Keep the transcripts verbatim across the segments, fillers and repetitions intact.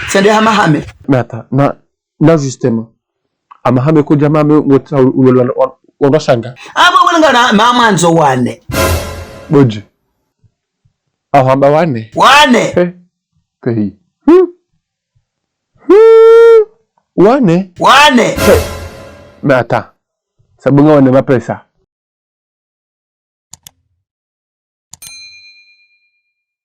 Tsende ha Mahame. Mais attends, na, na justement. Ha Mahame ko dja Mahame wotra ulolwa wa, wa, wa shanga. Abo wale ngana mamandzo wane. Bodji. Aho hamba wane. Wane. He. Pehi. Hmm. Hmm. Wane. Wane. He. Mais attends. Sabu nga wane mapesa.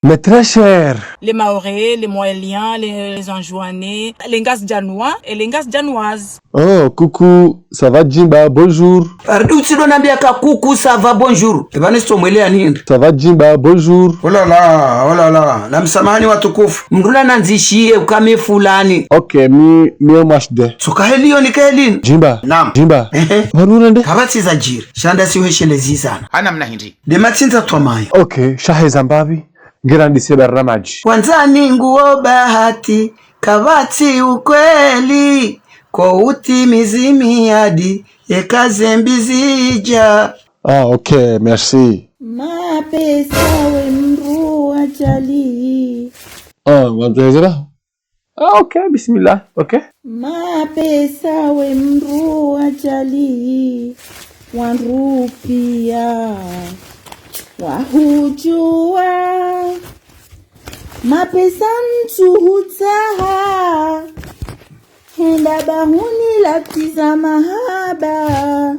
Mais très cher. Les Mahorais, les Mohéliens, les, les Anjouanais, les Ngazidjanois et les Ngazidjanoises. Oh, coucou, ça va Djimba, bonjour. Ardi utsidjo nambia ka coucou, ça va, bonjour. Eba nesto mwele anindri. Ça va Djimba, bonjour. Oh là là, oh là là. Na msamahani watukufu. Mdru la nandzishiye ukame fulani. Ok, mi, mi M H D. Soka heliyo ni kelin. Djimba. Naam. Djimba. Ehe. Wanu nende? Kapvatsi zadjiri. Shanda si weshelezi zana. Ana mna hindri. Nde matsindza twamayo. Ok, sha heza mbapvi. Ngira ndise barnamaji. Wandzani nguo bahati, kapvatsi ukweli, ko utimizi miadi, eka ze mbi zidja. Ah, ok, merci. Mapesa we mdru wa djali. Ah, wandzezera? Ah, ok, bismillah, ok. Mapesa we mdru wa djali, wandru pia wahudjua. Mapesa ntsuhutsaha, henda ba hunilatsiza mahaba,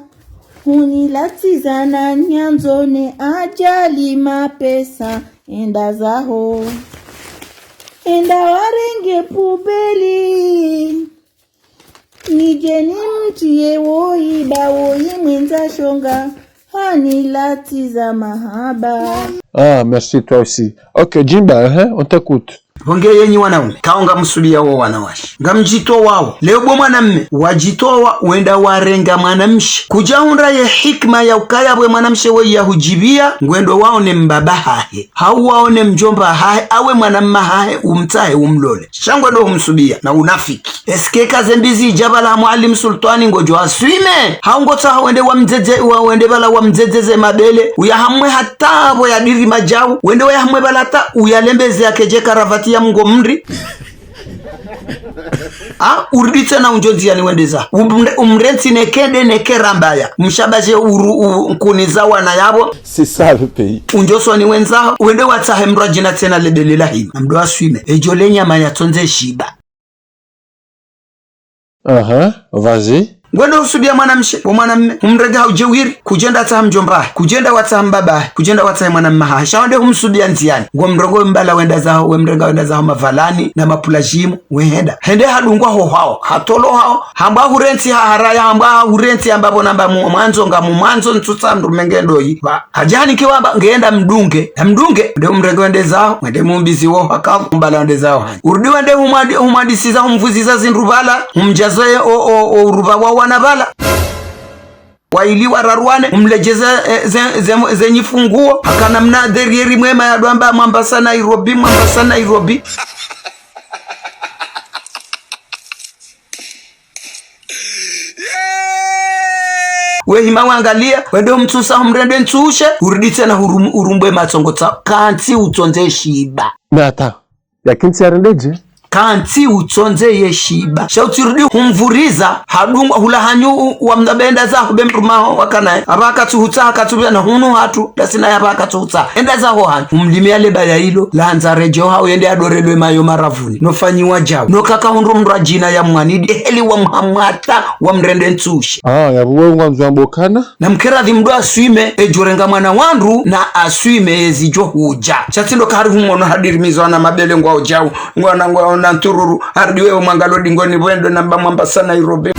hunilatsiza na nyandzo ne adjali. Mapesa enda zaho. Enda warenge pubeli. Nidje nimtriye woyi ba woyi mwendza shonga, hanilatsiza mahaba. Ah, merci, toi aussi. Ok, Djimba, hein, on t'écoute. Pvo nge yenyi wanaume, kaonga msulia wo wanawashe. Ngamdjitowao. Leo bo mwanamme, wadjitowa, wenda warenga mwanamshe. Kudjahundra ye hikima ya ukaya bwe mwanamshe we yahudjibia, ngwendo waone mbaba hahe. Hau waone mdjomba hahe, awe mwanamma hahe, umtsahe, umlole. Sha ngwendo humsubia, na unafiki. Est-ce que ka ze mbi zidja pvala ha Mwalimu Sultwani ngodjo aswime? Hau ngotsaha wende wamdzedze, wa, wende pvala wamdzedze ze mabele, uyahamwe hata pvo yadiri madjau, wende wayahamwe pvala hata uyalembeze yakedje karavati ya mngo mri. Ah, urudi tsena undjo ndziani wendeza. Umre-, umrentsi nekende nekerambaya. Mshabaje uru, u, nkuni za wana yapvo. C'est ça le pays. Undjo soni wendza, wende watsahe mdru adjina tsena lebele la hima. Mdru aswime. Edjo le nyama yatsondze shiba. Aha, vas-y. Ngwendo usubia mwanamshe, wo mwanamme, umrega haudje wiri, kudjenda tsaha mdjomba, kudjenda watsaha mbaba, kudjenda watsaha mwanamma hahe. Sha wende humsubia ndziani. Ngo mrongo mbala wenda zaho, we mrenga wenda zaho mavalani, na mapulajimu, wehenda. Hende hadungwa ho hao, hatolo hao, hamba hurentsi ha haraya, hamba hurentsi hamba pvo namba mu-, mwandzo nga mu-, mwandzo ntsutsa mdru menge ndoyi. Ba, hadjahani kiwamba, ngenda mdunge, na mdunge, nde umrenge wende zaho, wende mumbizi wo haka, mbala wende zaho hani. Urudi wende humwadi-, humwadisiza, humvuziza zindru pvala, humdjaze o, o, o, uruva wa wana pvala. Waili wararu wane, umledjeze, eh, ze, ze, ze nyifunguo, haka namna derrière mwema yadwamba, Mwambasa Nairobi, Mwambasa Nairobi. We hima wangalia, wende umtsusa, umrende ntsushe, urudi tsena hurum-, urumbwe matsongo tsa, kantsi utsondze shiba. Mais attends, yakintsi yarendedje? Kantsi utsondze ye shiba. Sha utsirudi humvuriza, hadungwa hula hanyu u-, wa mdabenda zaho be mdrumaho wakanaye. Aba katsuhutsa, katsubia na hunu hatru, dasina yaba katsuhutsa. Enda zaho hanyu. Umlimia leba ya ilo, la handza redjo hao, yende adorelwe mayo maravuni. No fanyiwa djau. No kaka hundru mdru adjina ya mwani, deheli wa mhamwata, wa mrende ntsushe. Ah, ya buwe ngwa mzambo kana? Na mkeradhi mdru aswime, edjo renga mwana wandru, na aswime yezidjo hudja. Sha tsi ndo kahari humono hadiri mizwa na mabele ngwa udjau, ngwa na ngwa na ntururu, harudi wewe mwangalo dingoni wendo namba Mwambasa Nairobi.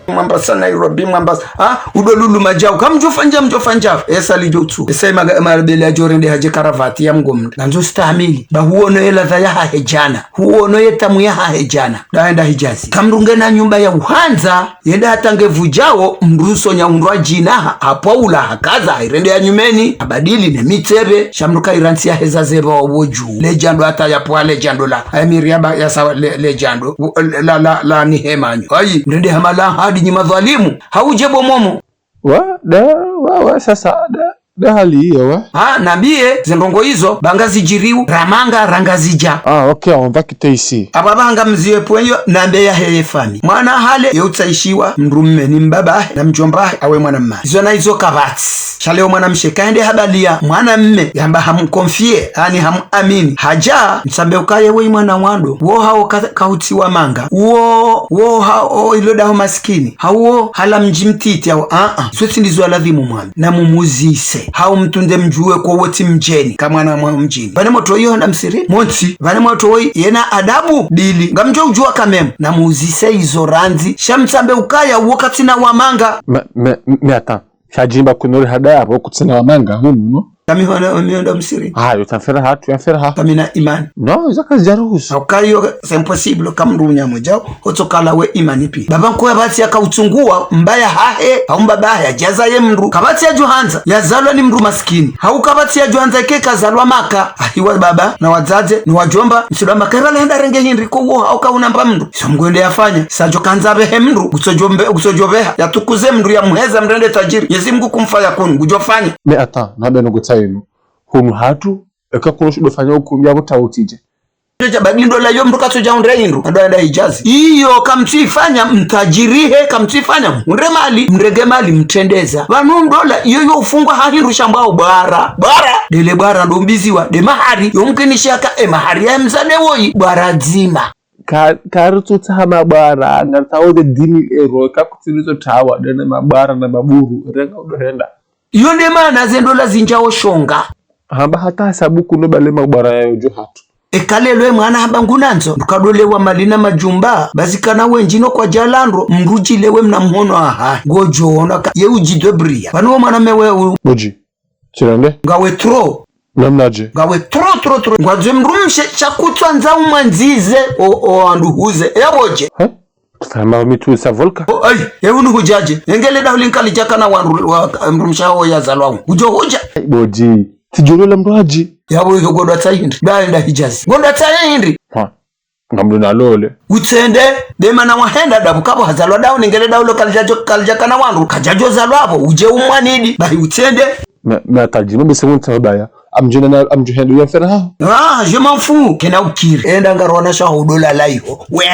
Mwambasa Nairobi, Mwambasa. Ha? Udo lulu madjau. Kamdjo fanya, mdjo fanya. Esa lidjo tsu. Esa ima ga-, mabele yadjo rende hadje karavati ya mngo mri. Ngandzo stahamili. Ba huono ye ladha ya hahe djana. Huono ye tamu ya hahe djana. Daenda Hijazi. Kamdru nge na nyumba ya uhandza, yende hata nge vudjao, mdru sonya undru adjina, ha, hapvo ula hakaza, hairende ya nyumeni, habadili ne mitsebe, sha mdru kairantsi ya heza zeba wa wodju. Le djando hata ya pwa le djando la, haya miri ya ba, ya sawa le, le djando, u-, la, la, la ni hemanyo. Ayi, mrende hamala hadi nyi madhwalimu, haudje bo momo. Wa, da, wa, wa, sasa, da. Nde hali iyo, we. Ha, nambiye, ze ndrongo izo, ba ngazidjiriwo, ra manga, ra Ngazidja. Ah, ok, on va quitter ici. Apvo apvaha ngamziwe pwenyo, nambe yahe ye famille. Mwana hale, ye utsahishiwa, mdrume ni mbabahe, na mdjombahe, awe mwana mma. Izo na izo kapvatsi. Sha leo mwanamshe, kahende habaliya, mwanamme, yamba hamu confier, ani hamu amini. Hadja, mtsambe ukaya we mwana wandru, wo hao ka-, kahutsiwa manga. Wo, wo hao ilo daho maskini. Hau wo hala mdji mtiti hau, a-a. Izo tsi ndizo ladhimu mwambe. Na mumuzise. Hau mtsunde mdjuwe ko wo tsi mdjeni. Ka mwana mwa mdjini. Pvane motro iyo na msiri. Montsi. Pvane motro woyi yena adabu. Mbili. Ngamdjo udjuwa kamemu. Na muzise izo randzi. Sha mtsambe ukaya wo katsina wa manga. Mais, mais, mais attends. Sha djimba kunori hadaya apvo kutsina wa manga, hunu, no? Kami hona, mi honda msiri. Ah, yo tsanfera ha, tu yanfera ha. Kami na imani. Non, izo kazidja ruhusu. Hauka iyo, c'est impossible, ka mdru unyamwe djao, hotso kala we imani pi. Baba nkoya pvatsi yaka utsunguwa, mbaya hahe, hau mbabahe, yadjaza ye mdru. Kapvatsi yadjo handza, yazalwa ni mdru maskini. Hauka pvatsi yadjo handza ike kazalwa Maka, ahiwa baba, na wadzadze, ni wadjomba, msidwa Maka, ipvala henda renge hindri ko wo, hauka unamba mdru. Izo mgwende yafanya, sadjo kandza pvehe mdru, kutsodjombe, kutsodjopveha, yatukuze mdru, yamuheza mrende tadjiri, Mwenyezi Mungu kumfa yakunu, ngudjofanya. Mais attends, nabe nongo tsayinu. Hunu hatru, eka kuno shudofanya ukumbi apvo tauti dje. Djo dja badi ndola iyo mdru katsodja hundre hindru, ado enda Hidjazi. Iyo kamtsuifanya mtadjirihe, kamtsuifanya mhundre mali, mrenge mali, mtrendeza. Pvanu ndola iyo yo ufungwa ha hindru shambwao bwara. Bwara, ndele bwara ndo mbiziwa, nde mahari, yo mkinisha ka, e mahari ya mdzadze woyi, bwara dzima. Ka, karitsutsaha mabwara, ngaritsao ze dix mille euros, ka kutsina izo tsawa, ndene mabwara na maburu, renga udo henda. Iyo nde mana ze ndola zindjao shonga. Hamba hata hasabu kuno bale mabwara yayo djo hatru. Eka lelo e mwana hamba ngunandzo, ndukadolewa mali na madjumba, basi kana wendji no kwadjalandro, mdru djilewe mna mhono aha, ngodjo ona ka, ye udjidwe bria. Pvanu wo mwana mewe u- Bodji. Tsilande. Ngawe trop. Namnadje? Ngawe trop, trop, trop. Ngwandzo mdrumshe, sha kutsandza umwandzize, o, o, anduhuze. Yapvo dje? He? Kufama mitu sa volka. O, ayi, ye unu hudjadje. Engele daho linka lidjakana wandru, wa, mdrumshe haho yazalwa unu. Udjo hudja. Bodji. Tsidjolola mdru hadji. Yapvo izo ngondro tsaha hindri. Nda enda Hidjazi. Ngondro tsaha hindri. Ha. Ngamdru nalole. Utsende, be mana wahenda dabu kapvo hazalwa daho, nengele daho lo kalidjadjo, kalidjakana wandru, kadjadjo zalwa pvo, udje umwanidi, bahi utsende. Mais, mais attends, dis-moi, mais c'est bon, ça va, ya. Amdjenda na, amdjohenda, ya mfera ha. Ah, je m'en fous, kena ukiri. Enda ngarona sha hudola laiho. We.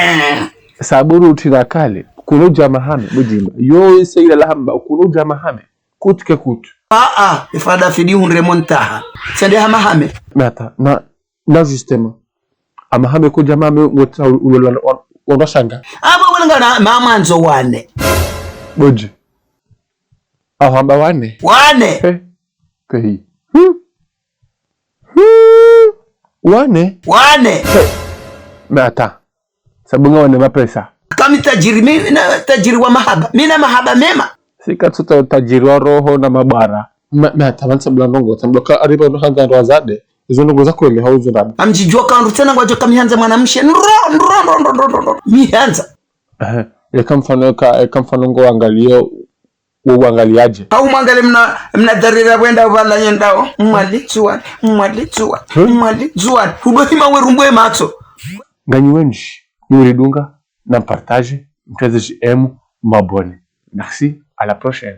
Saburu utsina kale, kuno dja mahame, budjima. Yo, se ila la hamba, kuno dja mahame. Coûte que coûte. Ah, ah, ifada fidi hundre montaha. Tsende ha mahame. Mais attends, na, na justement. Amahame ko dja mahame ngotsaha ulola wandru washanga. Apvo wala ngana mamandzo wane. Bodji. Ahamba wane. Wane. He. Pehi. Hmm. Hmm. Wane. Wane. He. Mais attends. Sabu ngawe na mapesa. Kami tadjiri, mi na tadjiri wa mahaba. Mi na mahaba mema. Sika tsuta tadjiri wa roho na mabwara. Ma, ma, taban sabula ndrongo, sabula ka ariba no hanga ndo wazade. Izo ndrongo za kweli hau izo ndaba. Amdjidjuwa ka wandru tsena ngwadjo ka mihandza mwanamshe. Ndro, ndro, ndro. Mihandza. Ehe. Eka mfano ka, eka mfano ngo wangaliyo, wo wangaliadje. Hau mwangale mna, mna dharira wenda uvala yendao. Mwali dzuwa, mwali dzuwa, mwali dzuwa. Hudo hima werumbwe matso. Nganyi wendji, ni uridunga, na mpartage, mteze j'aime, m'abonner. Merci, à la prochaine.